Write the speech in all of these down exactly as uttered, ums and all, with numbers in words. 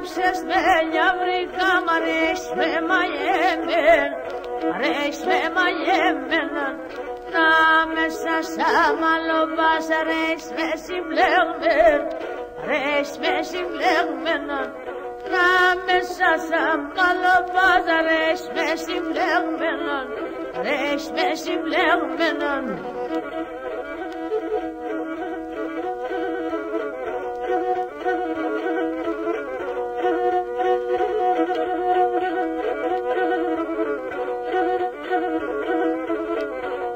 Έσπεσ' με λιαβρικά μ' αρέσ' με μαγεμέν, αρέσ' με μαγεμέν. Νάμεσα σα μαλλοπάς αρέσ' με συμπλεγμέν, αρέσ' με συμπλεγμέν. Νάμεσα σα μαλλοπάς αρέσ' με συμπλεγμέν, αρέσ' με συμπλεγμέν.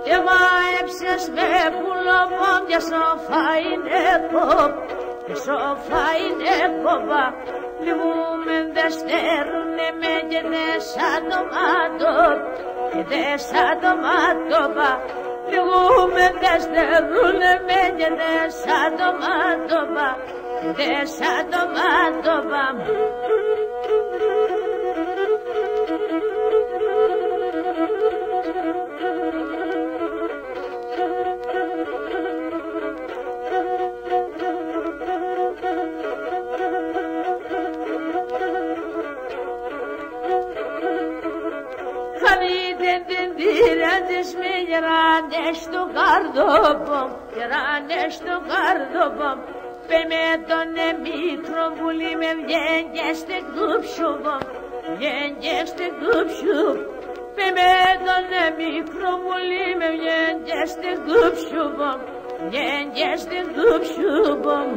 Και μάεψες με πουλοπόν και σοφά είναι κόπ, και σοφά είναι κόπα. Λιγούμεν δεν στέρουνε με και δεν σ' ατομάτο, και δεν σ' ατομάτο πα. Λιγούμεν δεν στέρουνε με και δεν σ' ατομάτο πα, και δεν σ' ατομάτο πα. Χανίτε την τύραν της μη γεράντες του καρδόπον, γεράντες του καρδόπον. Πέει με τον εμικρόν πουλί με βγαίν' και σ' τ' εκδούψουπον, βγαίν' και σ' τ' εκδούψουπον. Πέει με τον εμικρόν πουλί με βγαίν' και σ' τ' εκδούψουπον, βγαίν' και σ' τ' εκδούψουπον.